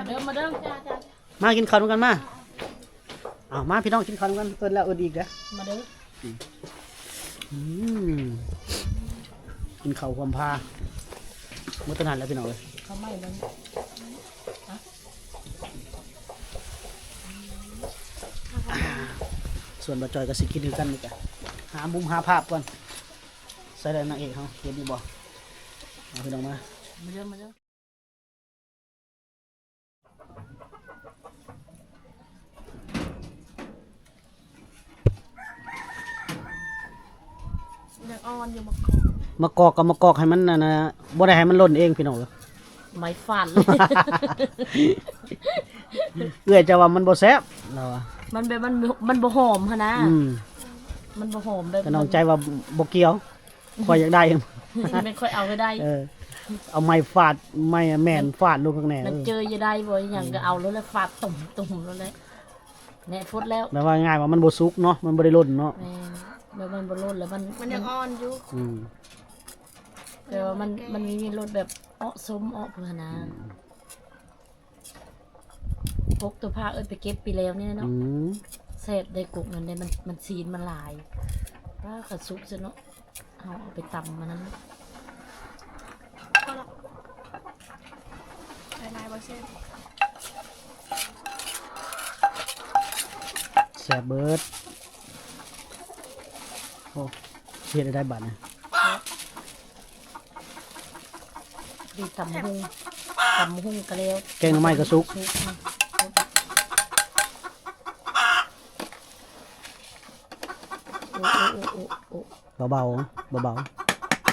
ເດີ ມາເດີ ມາກິນເຂົ້ານຳກັນມາ. ເອົາມາພີ່ນ້ອງ ກິນເຂົ້ານຳກັນ ເອີ້ນແລ້ວເອີ້ນອີກເດີ ມາເດີ. ອືມ ກິນເຂົ້າຮ່ວມພາ ໝົດເທົ່ານັ້ນແຫຼະພີ່ນ້ອງເອີຍ. ເຂົ້າໃໝ່ເບິ່ງ ສ່ວນບ່າວຈ່ອຍກໍຊິກິນຄືກັນນີ້ກະ ຫາມຸມຫາພາບກ່ອນ. ໃສ່ແລ້ວນາງເອກເຮົາ ເຫັນຢູ່ບໍ່? ເອົາພີ່ນ້ອງມາ ມາເດີ ມາເດີ. ຍັງອ່ອນຢູ່ ໝາກກອກ ໝາກກອກກໍໝາກກອກໃຫ້ມັນ ອັນນ່າ ບໍ່ໄດ້ໃຫ້ມັນຫຼົ່ນເອງພີ່ນ້ອງເອີຍ. ໄມ້ຟາດເລີຍ ເອື້ອຍເຈົ້າວ່າມັນບໍ່ແຊບ ລາວວ່າ ມັນແບບ ມັນ ມັນບໍ່ຫອມຫັ້ນນາ. ອືມ ມັນບໍ່ຫອມແບບ ແຕ່ນ້ອງໃຈວ່າບໍ່ກ່ຽວ ຂ້ອຍຢາກໄດ້ ແມ່ນຂ້ອຍເອົາໃຫ້ໄດ້. ເອີ ເອົາໄມ້ຟາດ ໄມ້ແມ່ນຟາດລົງຂ້າງແນ່ ມັນເຈີຢູ່ໄດ້ບໍ່ ອີຫຍັງກໍເອົາໂລດແຫຼະ ຟາດຕຸ່ມໆໂລດແຫຼະ. ແນະ ຟົດແລ້ວ ແບບວ່າງ່າຍວ່າມັນບໍ່ສຸກເນາະ ມັນບໍ່ໄດ້ຫຼົ່ນເນາະ. ແມ່ນ ແບບມັນບໍ່ຫຼົ່ນແລ້ວ ມັນ ມັນຍັງອ່ອນຢູ່. ອືມ ແຕ່ວ່າມັນ ມັນມີລົດແບບເອາະ ສົ້ມເອາະ ພຸ້ນນະ. ອືມ ກົກຕົວພາເອີ້ນໄປເກັບປີແລ້ວນີ້ເນາະ. ອືມ ແຊບໄດ໋ ກົກນັ້ນໄດ໋ ມັນ ມັນຊີ້ນມັນຫຼາຍ. ປ້າ ຄັນສຸກຊະເນາະ ເຮົາເອົາໄປຕຳອັນນັ້ນ ຫຼາຍໆບໍ່ແຊບ ແຊບເບີດ. ໂອ້ ເຮັດໄດ້ບາດນີ້ ດີຕຳຫຸ່ງ ຕຳຫຸ່ງກໍແລ້ວ ແກງໜໍ່ໄມ້ກໍສຸກ ສຸກ. ໂອ້ ໂອ້ ໂອ້ ໂອ້ ເບົາໆ ເບົາ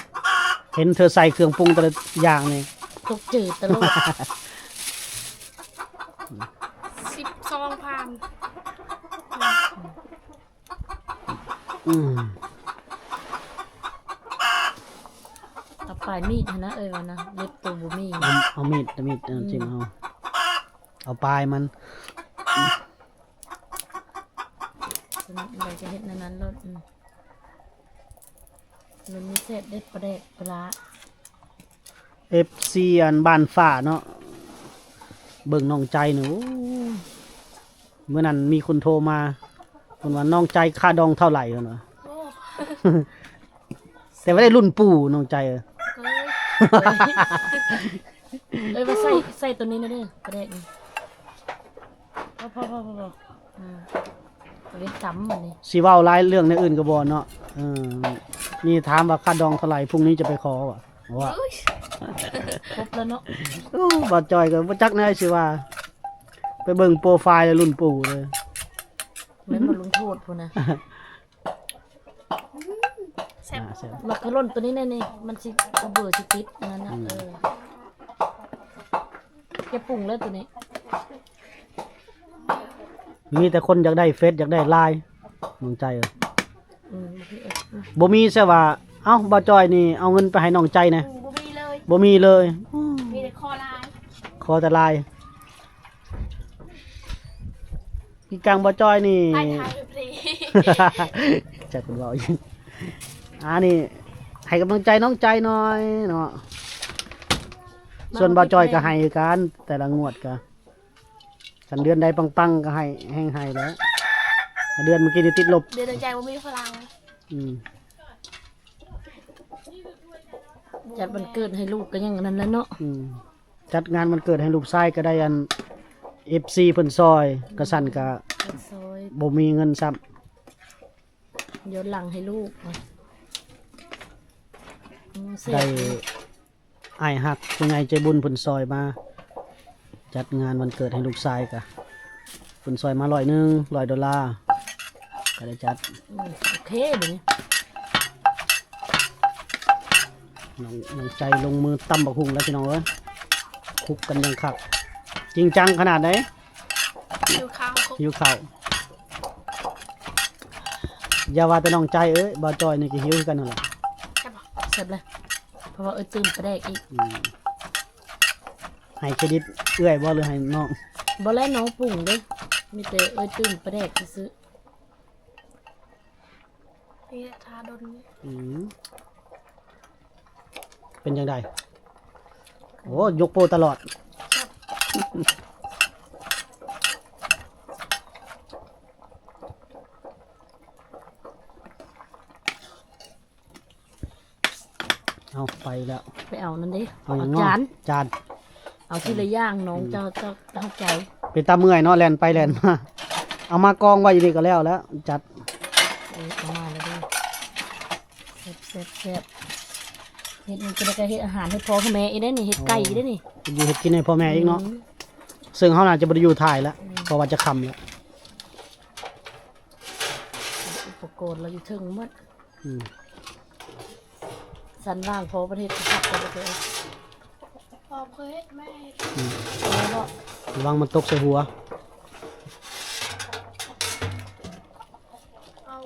ໆ ເຫັນເທີໃສ່ເຄື່ອງປຸງແຕ່ລະຢ່າງນີ້ ຕົກຈື່ຕະຫຼອດ. ສິບສອງພັນ ອືມ ເອົາປາຍມີດຫັ້ນນະ ເອີ ວ່ານະ ເລັບໂຕບໍ່ມີ ເອົາ ເອົາມີດ ເອົາມີດ ເອີ ອືມ ຈິ້ມເອົາ ເອົາປາຍມັນ. ໃດຈະເຮັດແນວນັ້ນໂລດ. ອືມ ມັນມີແຊບເດັດ ປາແດກປາຫຼ້າ. ເອັຟຊີ ອັນບ້ານຟ້າເນາະ ເບິ່ງນ້ອງໃຈນີ້ ໂອ້ ມື້ນັ້ນມີຄົນໂທມາ ເພິ່ນວ່າ ນ້ອງໃຈຄ່າດອງເທົ່າໃດ ເພິ່ນວ່າ. ໂອ້ ແຕ່ວ່າໄດ້ລຸ້ນປູ່ ນ້ອງໃຈເອີຍ. ເອີຍ ເອີຍ ວ່າໃສ່ ໃສ່ໂຕນີ້ນະເດີ ປາແດກນີ້. ພໍ ພໍ ພໍ ພໍ ພໍ ອືມ ເອົາໄປຕຳບັດນີ້. ຊິເວົ້າຫຼາຍເລື່ອງແນວອື່ນກໍບໍ່ເນາະ. ເອີ ມີຖາມວ່າຄ່າດອງເທົ່າໃດ ພຸ່ງນີ້ຈະໄປຂໍວ່າ ວ່າ ເອີຍ ຄົບແລ້ວເນາະ. ໂອ້ ບ່າວຈ່ອຍກໍບໍ່ຈັກແນວຊິວ່າ ໄປເບິ່ງໂປຣໄຟລ໌ແລ້ວລຸ້ນປູ່ເລີຍ. ແມ່ນບໍ່ ລຸ້ນໂທດພຸ້ນນະ. ອືມ ແຊບ ອ່າ ແຊບ ໝາກຂະຫຼົ່ນໂຕນີ້ແນ່ນີ້ ມັນຊິ ເບີຊິຕິດອັນນັ້ນນະ. ອືມ ເອີ ຢ່າປຸງເລີຍໂຕນີ້. ມີແຕ່ຄົນຢາກໄດ້ເຟສ ຢາກໄດ້ລາຍ ນ້ອງໃຈເອີຍ. ອືມ ບໍ່ມີ ແຊວ່າ ເອົ້າ ບ່າວຈ່ອຍນີ້ເອົາເງິນໄປໃຫ້ນ້ອງໃຈແດ່. ອືມ ບໍ່ມີເລີຍ ບໍ່ມີເລີຍ. ອືມ ມີແຕ່ຂໍລາຍ ຂໍແຕ່ລາຍ. ຄືກັງບ່າວຈ່ອຍນີ້ ອ້າຍຖ່າຍໃຫ້ພຣີ ຈັກເພິ່ນເວົ້າອີ່ຫຍັງ. ອັນນີ້ໃຫ້ກຳລັງໃຈນ້ອງໃຈໜ້ອຍເນາະ. ສ່ວນບ່າວຈ່ອຍກໍໃຫ້ຄືກັນ ແຕ່ລະງວດກໍ ຄັນເດືອນໃດປັງໆກໍໃຫ້ ແຮ່ງໃຫ້ແຫຼະ. ເດືອນເມື່ອກີ້ນີ້ຕິດລົບ ເດືອນໃດໃຈບໍ່ມີພະລັງ. ອືມ ຈັດວັນເກີດໃຫ້ລູກກໍຍັງອັນນັ້ນແຫຼະເນາະ. ອືມ ຈັດງານວັນເກີດໃຫ້ລູກຊາຍກໍໄດ້ອັນ ເອັຟຊີ ເພິ່ນຊ່ອຍ ກະຊັ້ນກະ ເພິ່ນຊ່ອຍ ບໍ່ມີເງິນຊ້ຳ ຍ້ອນຫຼັງໃຫ້ລູກ. ອືມ ໄດ້ ເສບ ອ້າຍຮັກຜູ້ໃຫຍ່ໃຈບຸນເພິ່ນຊ່ອຍມາ ຈັດງານວັນເກີດໃຫ້ລູກຊາຍກະ ເພິ່ນຊ່ອຍມາຮ້ອຍໜຶ່ງ ຮ້ອຍໂດລາ ກໍໄດ້ຈັດ. ອືມ ໂອເຄ ບາດນີ້ ນ້ອງ ນ້ອງໃຈລົງມືຕຳບັກຫຸ່ງແລ້ວພີ່ນ້ອງເອີຍ. ຄຸກກັນຢ່າງຄັກ ຈິງຈັງຂະໜາດໃດ. ຫິວເຂົ້າ ຫິວເຂົ້າ. ຢ່າວ່າແຕ່ນ້ອງໃຈເອີຍ ບ່າວຈ່ອຍນີ້ກໍຫິວຄືກັນຫັ້ນແຫຼະ. ແຊບບໍ່? ແຊບເລີຍ ເພາະວ່າເອື້ອຍຕື່ມປາແດກອີກ. ອືມ ໃຫ້ເຄຣດິດເອື້ອຍບໍ່ ຫຼືໃຫ້ນ້ອງ? ບໍ່ແລະ ນ້ອງປຸງເດ້ ມີແຕ່ເອື້ອຍຕື່ມປາແດກຊື່ໆ. ນີ້ແຫຼະ ຖ້າດົນ. ອືມ ເປັນຈັ່ງໃດ? ໂອ້ ຍົກໂປ້ຕະຫຼອດ. ແຊບ ແຊບ ເອົາໄປແລ້ວ ໄປເອົານັ້ນເດ້ ເອົາຫຍັງເນາະ ເອົາຈານ ຈານ ເອົາທີລະຢ່າງ ນ້ອງ ອືມ ເຈົ້າ ເຈົ້າເຂົ້າໃຈ ເປັນຕາເມື່ອຍເນາະ ແລ່ນໄປແລ່ນມາ ເອົາມາກອງໄວ້ຢູ່ນີ້ກໍແລ້ວແລ້ວ ຈັດ ເອີ ເອົາມາແລ້ວເດີ ແຊບໆໆ ເຮັດນີ້ກໍໄດ້ ກໍເຮັດອາຫານໃຫ້ພໍ່ໃຫ້ແມ່ອີກເດ້ນີ້ ເຮັດໄກ່ອີກເດ້ນີ້ ເຮັດຢູ່ເຮັດກິນໃຫ້ພໍ່ແມ່ອີກເນາະ ອືມ ເຊິ່ງເຮົາໜ້າຈະບໍ່ໄດ້ຢູ່ຖ່າຍແລ້ວ ອືມ ເພາະວ່າຈະຄ່ຳແລ້ວ ອຸປະກອນລາວຢູ່ເທິງໝົດ ອືມ ສັນວ່າງພໍປະເທດຄັກກວ່າເດີ ພໍ່ເຄີຍເຮັດ ແມ່ເຮັດ ອືມ ເອີ ລະວັງມັນຕົກໃສ່ຫົວ ເອົາ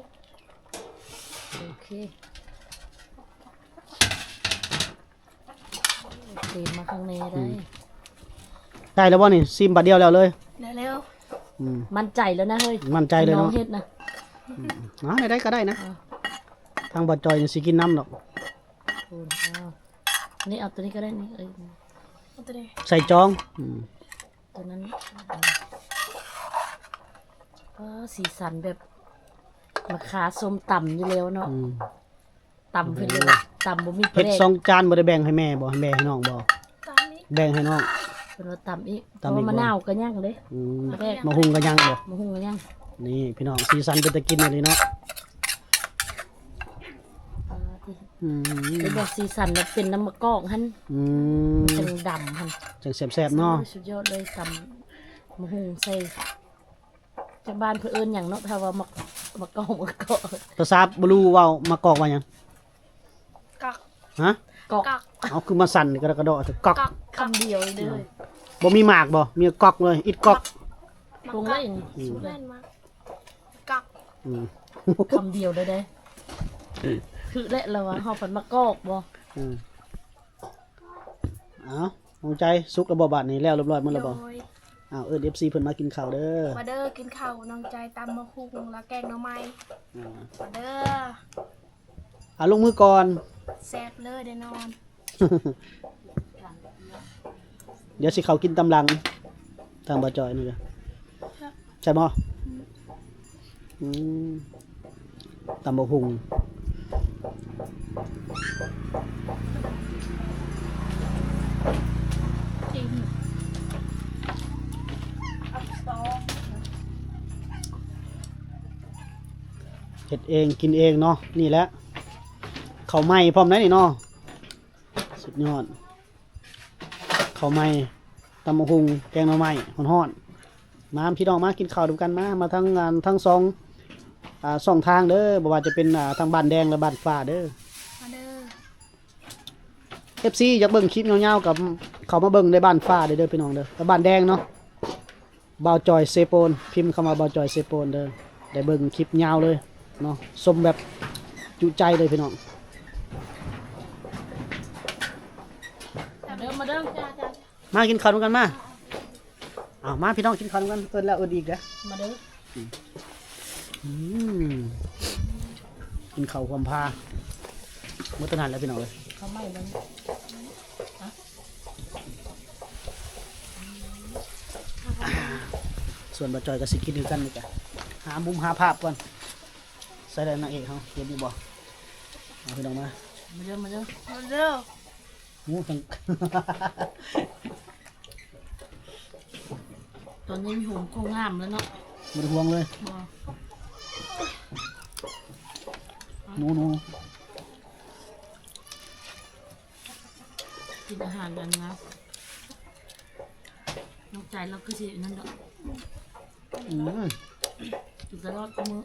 ໂອເຄ ເຕັມມາຂ້າງໃນ ອືມ ໄດ້ ໄດ້ແລ້ວບໍ່ນີ້? ຊີມບາດດຽວແລ້ວເລີຍ ໄດ້ແລ້ວ ອືມ ໝັ້ນໃຈແລ້ວນະເຮີ້ຍ ໝັ້ນໃຈເລີຍເນາະ ນ້ອງເຮັດນະ ອືມ ເອົາ ໄດ້ກໍໄດ້ນະ ອ່າ ທາງບ່າວຈ່ອຍຊິກິນນຳດອກ ໂອ້ຍ ເອົາ ນີ້ເອົາຕົວນີ້ກໍໄດ້ນີ້ ເອີຍ ເອົາຕົວນີ້ ໃສ່ຈອງ ອືມ ຕົວນັ້ນ ເອີ ສີສັນແບບມາຄາສົ້ມຕຳຢູ່ແລ້ວເນາະ ອືມ ຕຳເພິ່ນເລີຍ ຕຳບໍ່ມີປາແດກ ເຮັດສອງຈານ ບໍ່ໄດ້ແບ່ງໃຫ້ແມ່ບໍ່? ແບ່ງໃຫ້ນ້ອງບໍ່? ຕຳອີກ ແບ່ງໃຫ້ນ້ອງ ເພິ່ນວ່າຕຳອີກ ຕຳອີກ ເພາະວ່າມະນາວກໍຍັງເດ້ ອືມ ປາແດກ ໝາກຫຸ່ງກໍຍັງບໍ່? ໝາກຫຸ່ງກໍຍັງ ນີ້ພີ່ນ້ອງ ສີສັນເປັນຕາກິນອີ່ຫຼີເນາະ ອ່າ ອືມ ເປັນແບບສີສັນແບບເປັນນ້ຳມະກອກຫັ້ນ ອືມ ຈັ່ງດຳຫັ້ນ ຈັ່ງແຊບໆເນາະ ໂອ້ຍ ສຸດຍອດເລີຍ ຕຳໝາກຫຸ່ງໃສ່ ຈັກບ້ານເພິ່ນເອີ້ນຫຍັງເນາະ ຖ້າວ່າໝາກ ໝາກກອກ ໝາກກອກ ພາສາບລູເວົ້າໝາກກອກວ່າຫຍັງ? ກອກ ຮະ? ກອກ ກອກ ເອົາ ຄືມາສັ່ນກະດອກກະດໍ ກອກ ກອກ ຄຳດຽວເດີ ບໍ່ມີໝາກບໍ່? ມີກອກເລີຍ ອິດກອກ ກົງເລີຍ ອືມ ແມ່ນມາກ ກອກ ອືມ ຄຳດຽວເລີຍເດ້ ອືມ ຄືແຫຼະລະວ່າ ເຮົາພັດມາກອກບໍ່ ອືມ ເອົາ ນ້ອງໃຈ ສຸກແລ້ວບໍ່ບາດນີ້? ແລ້ວຮຽບຮ້ອຍໝົດແລ້ວບໍ່? ໂດຍ ອ້າວ ເອີ້ນເອັຟຊີເພິ່ນມາກິນເຂົ້າເດີ ມາເດີກິນເຂົ້າ ນ້ອງໃຈຕຳໝາກຫຸ່ງ ແລະ ແກງໜໍ່ໄມ້ ອ່າ ມາເດີ ອ່າ ລົງມືກ່ອນ ແຊບເລີຍແນ່ນອນ ດຽວຊິເຂົ້າກິນຕາມຫຼັງ ທາງບ່າວຈ່ອຍນີ້ເດີ ແຊບບໍ່? ອືມ ຕຳບັກຫຸ່ງ ເຮັດເອງກິນເອງເນາະ ນີ້ແຫຼະ ເຂົ້າໃໝ່ພ້ອມໄດ໋ນີ້ເນາະ ສຸດຍອດ ເຂົ້າໃໝ່ ຕຳບັກຫຸ່ງ ແກງໜໍ່ໄມ້ຮ້ອນໆ ມາພີ່ນ້ອງມາກິນເຂົ້ານຳກັນ ມາ ມາທັງ ອ່າ ທັງສອງ ອ່າ ຊ່ອງທາງເດີ ບໍ່ວ່າຈະເປັນ ອ່າ ທາງບ້ານແດງ ແລະ ບ້ານຟ້າເດີ ມາເດີ ເອັຟຊີ ຢາກເບິ່ງຄລິບຍາວໆ ກໍເຂົ້າມາເບິ່ງໃນບ້ານຟ້າເດີ ເດີພີ່ນ້ອງເດີ ກັບບ້ານແດງເນາະ ບ່າວຈ່ອຍເຊໂປນ ພິມຄຳວ່າບ່າວຈ່ອຍເຊໂປນເດີ ໄດ້ເບິ່ງຄລິບຍາວເລີຍເນາະ ຊົມແບບຈຸໃຈເລີຍພີ່ນ້ອງ ມາເດີ ມາເດີ ມາກິນເຂົ້ານຳກັນມາ ເອົາມາພີ່ນ້ອງກິນເຂົ້ານຳກັນ ເອີ້ນແລ້ວເອີ້ນອີກເດີ ມາເດີ ອືມ ກິນເຂົ້າຮ່ວມພາ ໝົດເທົ່ານັ້ນແຫຼະພີ່ນ້ອງເອີຍ ເຂົ້າໃໝ່ເບິ່ງ ສ່ວນບ່າວຈ່ອຍກໍຊິກິນຄືກັນນີ້ກະ ຫາມຸມຫາພາບກ່ອນ ໃສ່ແລ້ວນາງເອກເຮົາ ເຫັນຢູ່ບໍ່ ເອົາພີ່ນ້ອງມາ ມາເດີ ມາເດີ ມາເດີ ໂອ້ ທັງ ຕອນນີ້ມີໂຮມໂຄງງາມແລ້ວເນາະ ບໍ່ໄດ້ຫ່ວງເລີຍ ບໍ່ ໜູໆ ກິນອາຫານອັນນະ ນ້ອງໃຈລາວຄືຊິອັນນັ້ນດອກ ອືມ ກິນຕະຫຼອດທຸກມື້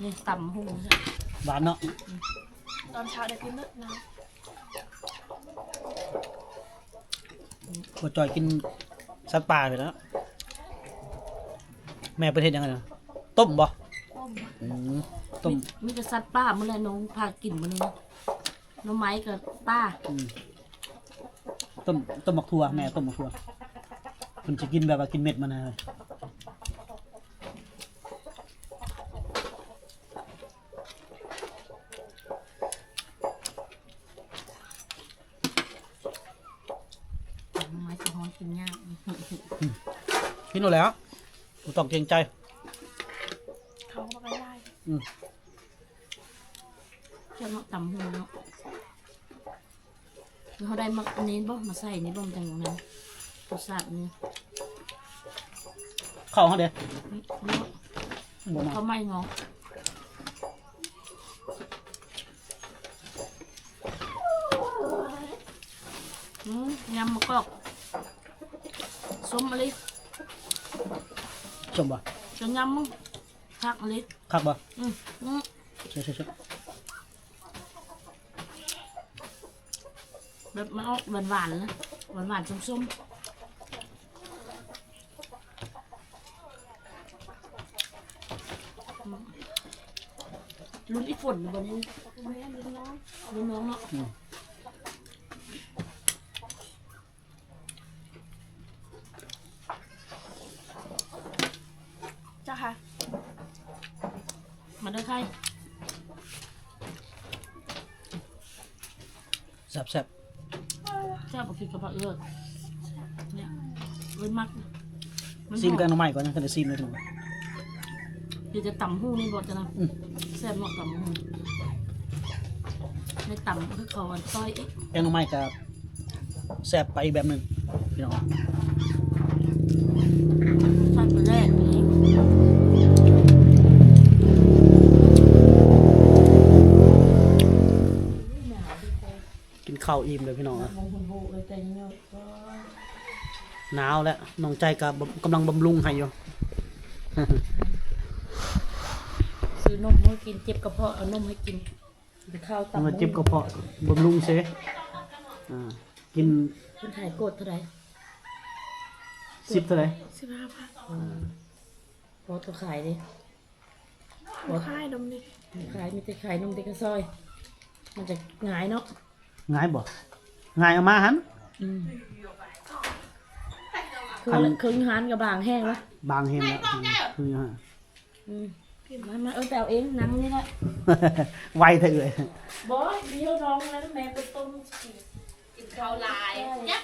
ນີ້ຕຳຫຸ່ງ ຫວານເນາະ ອືມ ຕອນເຊົ້າໄດ້ກິນເບິດນະ ບໍ່ຈ່ອຍກິນສັດປ່າໄປແລ້ວ ແມ່ເພິ່ນເຮັດຫຍັງນະ ຕົ້ມບໍ່? ຕົ້ມ ອືມ ຕົ້ມ ມີ ມີແຕ່ສັດປ່າມື້ແລະນ້ອງພາກິນມື້ນີ້ ໜໍ່ໄມ້ກັບປາ ອືມ ຕົ້ມ ຕົ້ມໝາກຖົ່ວ ແມ່ຕົ້ມໝາກຖົ່ວ ເພິ່ນຊິກິນແບບວ່າກິນເມັດມັນນະ ໜໍ່ໄມ້ຊິຮ້ອນກິນຍາກ ອືມ ກິນໂລດແລ້ວ ບໍ່ຕ້ອງເກງໃຈ ເຂົາກໍບໍ່ໄດ້ ອືມ ແຊບເນາະ ຕຳຫຸ່ງເນາະ ເຮົາໄດ້ໝາກອັນນີ້ບໍ່ ມາໃສ່ນີ້ບໍ່ ມັນຈັ່ງນັ້ນ ລົດຊາດນີ້ ເຂົ້າເຮົາເດ້ ບໍ່ມາ ເຂົ້າໃໝ່ເນາະ ອືມ ຍຳໝາກກອກ ສົ້ມອີ່ຫຼີ ສົ້ມບໍ່? ຈະຍຳ ຄັກອີ່ຫຼີ ຄັກບໍ່? ອືມ ອືມ ເຊີ ເຊີ ເຊີ ແບບມັນອອກຫວານໆນະ ຫວານໆ ສົ້ມໆ ອືມ ລຸ້ນອີ່ຝົນບໍ່ນີ້? ລຸ້ນນ້ອງ ລຸ້ນນ້ອງເນາະ ອືມ. ເຈົ້າຄ່ະ ມາເດີໄທ ແຊບໆ ແຊບບໍ່? ກິນກັບຜັກເອີ ເອີຍ ມັກ ມັນຫອມ ຊີມກັບໜໍ່ໄມ້ກ່ອນ ຍັງບໍ່ທັນໄດ້ຊີມເລີຍ ເຮັດແຕ່ຕຳຫຸ່ງນີ້ບໍ່ ເຈົ້ານະ ອືມ ແຊບເນາະ ຕຳຫຸ່ງ ໄດ້ຕຳຄືເຂົາອັນຕ້ອຍອີກ ແກງໜໍ່ໄມ້ກໍ ແຊບໄປອີກແບບໜຶ່ງ ພີ່ນ້ອງ ແຊບໄປແລ້ວ ກິນເຂົ້າອີ່ມເລີຍ ພີ່ນ້ອງ ໜາວແລ້ວ ນ້ອງໃຈກໍ ກຳລັງບຳລຸງໃຫ້ຢູ່ ຊື້ນົມໃຫ້ກິນ ເຈັບກະເພາະ ເອົານົມໃຫ້ກິນ ກິນເຂົ້າຕຳ ເຈັບກະເພາະ ບຳລຸງເຊ ອ່າ ກິນ ເພິ່ນຂາຍໂກດເທົ່າໃດ? ສິບເທົ່າໃດ? ສິບຫ້າພັນ ອ່າ ບໍ່ຕ້ອງຂາຍເດ້ ບໍ່ຂາຍນົມນີ້ ຂາຍ ມີແຕ່ຂາຍນົມແຕ່ກະຊອຍ ມັນຈະງ່າຍເນາະ ງ່າຍບໍ່? ງ່າຍເອົາມາຫັ້ນ ອືມ ເຄິ່ງ ເຄິ່ງຮ້ານກໍບາງແຮງລະ ບາງແຮງລະ ອືມ ເຄິ່ງຮ້ານ ອືມ ມາ ມາ ເອີ ໄປເອົາເອງ ນັ່ງນີ້ແຫຼະ ໄວແທ້ເອື້ອຍ ບໍ່ ມີເຮົານ້ອງນັ້ນ ແມ່ເພິ່ນຕົ້ມກິນ ກິນເຂົ້າຫຼາຍ ເຈັບ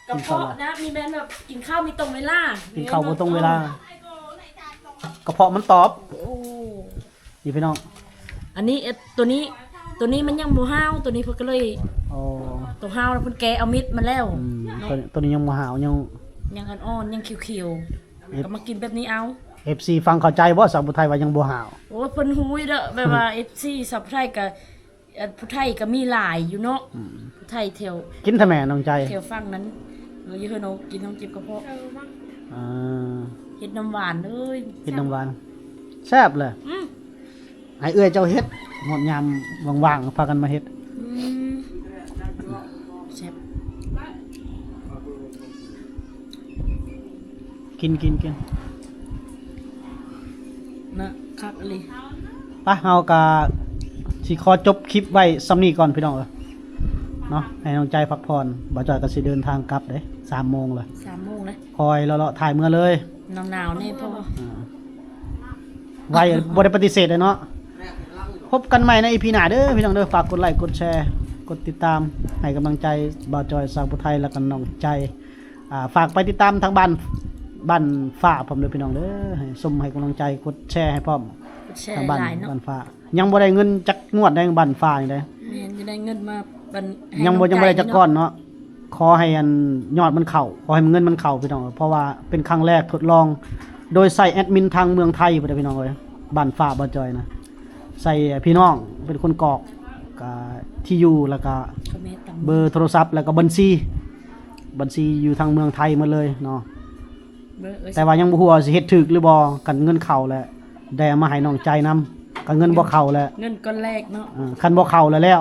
ກະເພາະນະ ມີແມ່ນແບບກິນເຂົ້າມີຕົງເວລາ ກິນເຂົ້າບໍ່ຕົງເວລາ ກະເພາະມັນຕອບ ໂອ້ ນີ້ພີ່ນ້ອງ ອັນນີ້ ເອີ ໂຕນີ້ ໂຕນີ້ມັນຍັງບໍ່ຫ້າວ ໂຕນີ້ເພິ່ນກໍເລີຍ ອໍ ໂຕຫ້າວແລ້ວເພິ່ນແກະເອົາເມັດມັນແລ້ວ ອືມ ເນາະ ໂຕນີ້ຍັງບໍ່ຫ້າວ ຍັງ ຍັງອ່ອນໆ ຍັງຂຽວໆ ເອັຟ ກໍມາກິນແບບນີ້ເອົາ ເອັຟຊີ ຟັງເຂົ້າໃຈບໍ່? ສາວຜູ້ໄທວ່າຍັງບໍ່ຫ້າວ ໂອ້ຍ ເພິ່ນຮູ້ຢູ່ເດີ ແບບວ່າ ເອັຟຊີ ສາວຜູ້ໄທກໍ ອັນຜູ້ໄທກໍມີຫຼາຍຢູ່ເນາະ ອືມ ຜູ້ໄທແຖວ ກິນທຳແມ່ນ້ອງໃຈ ແຖວຝັ່ງນັ້ນ ເອີ ຢູ່ເຮືອນນ້ອງກິນ ນ້ອງເຈັບກະເພາະ ເອີ ອ່າ ເຮັດນ້ຳຫວານເລີຍ ເຮັດນ້ຳຫວານ ແຊບເລີຍ ອືມ ໃຫ້ເອື້ອຍເຈົ້າເຮັດ ຮອດຍາມວ່າງໆ ພາກັນມາເຮັດ ອືມ ແຊບ ກິນ ກິນ ກິນ ນະ ຄັກອີ່ຫຼີ ປະ ເຮົາກະຊິຂໍຈົບຄລິບໄວ້ສ່ຳນີ້ກ່ອນພີ່ນ້ອງເອີຍ ເນາະ ໃຫ້ນ້ອງໃຈພັກຜ່ອນ ບ່າວຈ້ອຍກໍຊິເດີນທາງກັບເດ້ ສາມໂມງລະ ສາມໂມງລະ ຄ່ອຍເລາະໆ ຖ່າຍເມືອເລີຍ ໜາວໆ ແນ່ ເພາະວ່າ ອ່າ ໄວ ບໍ່ໄດ້ປະຕິເສດເລີຍເນາະ ພົບກັນໃໝ່ໃນອີພີໜ້າເດີພີ່ນ້ອງເດີ ຝາກກົດໄລກົດແຊ ກົດຕິດຕາມ ໃຫ້ກຳລັງໃຈບ່າວຈ້ອຍ ສາວຜູ້ໄທ ແລ້ວກໍນ້ອງໃຈ ອ່າ ຝາກໄປຕິດຕາມທາງບ້ານ ບ້ານຟ້າພ້ອມເດີພີ່ນ້ອງເດີ ໃຫ້ຊົມໃຫ້ກຳລັງໃຈ ກົດແຊໃຫ້ພ້ອມ ກົດແຊ ທາງບ້ານ ຫຼາຍໆ ເນາະ ບ້ານຟ້າ ຍັງບໍ່ໄດ້ເງິນຈັກງວດໃດ ບ້ານຟ້ານີ້ໃດ ແມ່ນ ຍັງໄດ້ເງິນມາ ຍັງບໍ່ ຍັງບໍ່ໄດ້ຈັກກ້ອນເນາະ ຂໍໃຫ້ອັນຍອດມັນເຂົ້າ ຂໍໃຫ້ເງິນມັນເຂົ້າພີ່ນ້ອງ ເພາະວ່າເປັນຄັ້ງແລກທົດລອງ ໂດຍໃຊ້ແອດມິນທາງເມືອງໄທພຸ້ນເດີພີ່ນ້ອງເອີຍ ບ້ານຟ້າບ່າວຈ້ອຍນະ ໃຊ້ພີ່ນ້ອງເປັນຄົນກອກ ກະທີ່ຢູ່ ແລ້ວກະເບີໂທລະສັບ ແລ້ວກະບັນຊີ ບັນຊີຢູ່ທາງເມືອງໄທໝົດເລີຍເນາະ ແຕ່ວ່າຍັງບໍ່ຮູ້ວ່າຊິເຮັດຖືກຫຼືບໍ່ ຄັນເງິນເຂົ້າແລ້ວ ໄດ້ເອົາມາໃຫ້ນ້ອງໃຈນຳ ຄັນເງິນບໍ່ເຂົ້າແລ້ວ ເງິນກ້ອນແລກເນາະ ເອີ ຄັນບໍ່ເຂົ້າແລ້ວ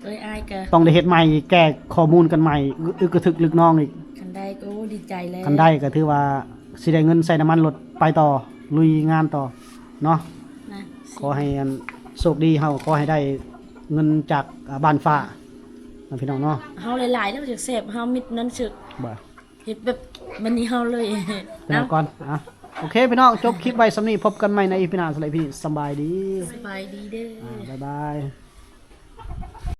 ເອີຍ ອ້າຍກະຕ້ອງໄດ້ເຮັດໃໝ່ ແກ້ຂໍ້ມູນກັນໃໝ່ ອຶກກະທຶກລຶກນອງອີກ ຄັນໄດ້ກໍ ໂອ້ ດີໃຈແລ້ວ ຄັນໄດ້ກໍຖືວ່າຊິໄດ້ເງິນໃສ່ນ້ຳມັນລົດໄປຕໍ່ ລຸຍງານຕໍ່ເນາະ ນະ ຂໍໃຫ້ອັນໂຊກດີ ເຮົາຂໍໃຫ້ໄດ້ເງິນຈາກ ອ່າ ບ້ານຟ້ານະ ພີ່ນ້ອງເນາະ ເຮົາຫຼາຍໆ ແລ້ວຈະແຊບ ເຮົາມິດນັ້ນເຊີ ບໍ່ ເຮັດແບບມື້ນີ້ເຮົາເລີຍ ພີ່ນ້ອງກ່ອນ ອ່ະ ໂອເຄ ພີ່ນ້ອງ ຈົບຄລິບໄວ້ສ່ຳນີ້ ພົບກັນໃໝ່ໃນອີພີໜ້າ ສຳລັບອີພີນີ້ ສະບາຍດີ ສະບາຍດີເດີ ອ່າ ບາຍບາຍ.